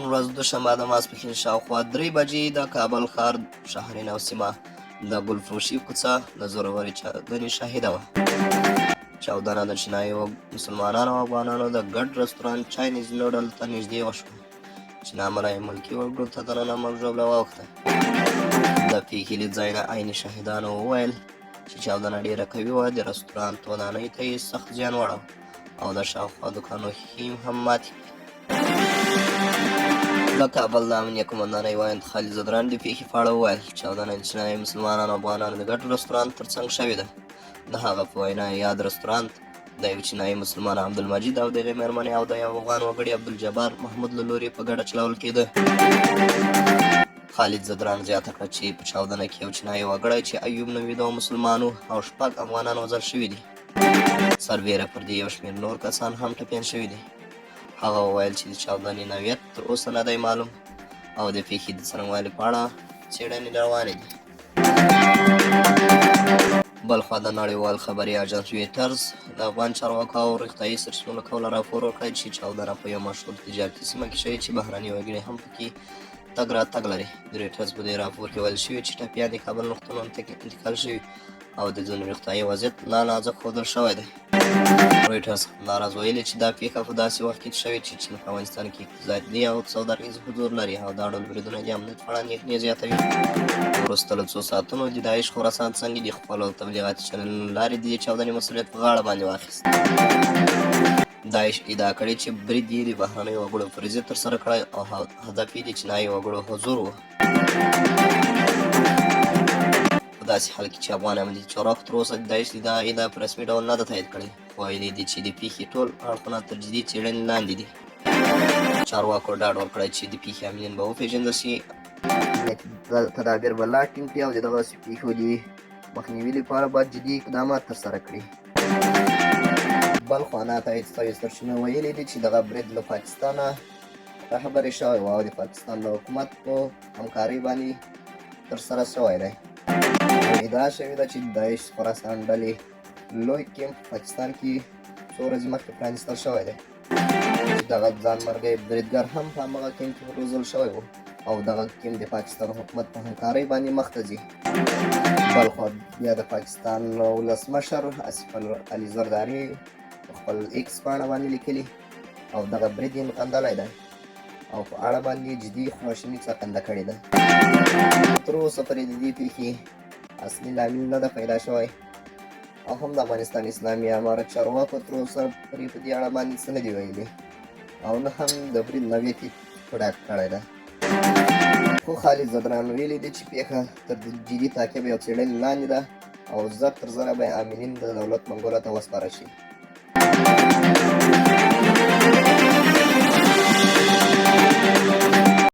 ورځ دوشنبه د ماسپښین شاوخوا 3 بجې د کابل ښار شهري نو سیمه د ګلفروشي کوڅه د زورورې چاودنې شاهده وه. چاودنه د چینایي مسلمانانو او افغانانو د ګډ رستورانت چاینیز نوډل ته نږدې وشوه چې له امله یې ملکي وګړو ته درنه مرګ ژوبله واوښته. د پېښې له ځای نه عیني شاهدانو وویل چې چاودنه ډېره قوي وه، د رستورانت ودانۍ ته یې سخت زیان واړاوه او د شاوخوا دوکانو ښیښې هم ماتې کړې. د کابل د امنیه قومندانۍ ویاند خالد ځدران د پېښې په اړه وویل، چاودنه د چینایي مسلمانانو او افغانانو د ګډ رستورانت تر څنګ شوې ده. د هغه په وینا، یاد رستورانت د یو چینایي مسلمان عبدالمجید او د هغې مېرمنې او د یو افغان وګړي عبدالجبار محمود له لوري په ګډه چلول کېده. خالد ځدران زیاته کړه چې په چاودنه کې یو چینایي وګړی چې ایوب نومېده او مسلمان و او 6 افغانان وژل شوي دي. سربېره پر دې یو شمېر نور کسان هم ټپیان شوي دي. هغه وویل چې د چاودنې نوعیت تر اوسه نه دی معلوم او د پېښې د څرنګوالي په اړه څېړنې روانې دي. بلخوا د نړیوال خبري اژانس رویټرز د افغان چارواکو او روغتیايي سرچینو له قوله راپور ورکړی چې چاودنه په یو مشهور تجارتي سیمه کې شوې چې بهرني وګړي هم پکې تګ راتګ لري. د رویټرز په دې راپور کې ویل شوي چې ټپیان د کابل روغتونونو ته انتقال شوي او د ځینو روغتیايي وضعیت لا نازک ښودل شوی دی. رویټرز همداراز ویلي چې دا پېښه په داسې وخت کې شوې چې چین په افغانستان کې اقتصادي او سوداګریز حضور لري او دا ډول بریدونه د امنیت په اړه اندېښنې زیاتوي. وروسته له څو ساعتونو د داعش خراسان څانګې د خپلو تبلیغاتي چینلونو له لارې د دې چاودنې مسؤلیت په غاړه باندې واخیست. داعش ادعا کړې چې برید یې د بهرنیو وګړو پر ضد ترسره کړی او هدف یې د چینایي وګړو حضور و. په داسې حال کې چې افغان امنیتي چارواکو تر اوسه د داعش دا ادعا په رسمي ډول نه ده تایید کړې، خو ویلي دي چې د پېښې ټول اړخونه تر جدي څېړنې لاندې دي. چارواکو ډاډ ورکړی چې د پېښې عاملین به وپېژندل شي، امنیتي تدابیر به لا ټینګ کړي او د دغسې پېښو د مخنیوي لپاره به جدي اقدامات ترسره کړي. بلخوا ناتایید شوې سرچینو ویلي دي چې دغه برید له پاکستانه رهبري شوی و او د پاکستان د حکومت په همکارۍ باندې ترسره شوی دی. ادعا شوې ده چې داعش خراسان ډلې لوی کیمپ په پاکستان کې څو ورځې مخکې پرانیستل شوی دی چې دغه ځانمرګی بریدګر هم په همغه کیمپ کې روزل شوی و او دغه کیمپ د پاکستان حکومت په همکارۍ باندې مخته ځي. بلخوا بیا د پاکستان ولسمشر آصف علي زرداري په خپل ایکس پاڼه باندې لیکلي او دغه برید یې غندلی دی او په اړه باندې جدي خواشیني څرګنده کړې ده. تر اوسه پورې د دې پېښې اصلي لامل نه ده پیدا شوی او هم د افغانستان اسلامي امارت چارواکو تر اوسه پورې په دې اړه باندې څه نه دي ویلي او نه هم د برید نوعیت یې په ډاګه کړی ده. خو خالد ځدران ویلي دي چې پېښه تر جدي تعقیب او څېړنې لاندې ده او زر تر زره به عاملین د دولت منګولو ته وسپارل شي.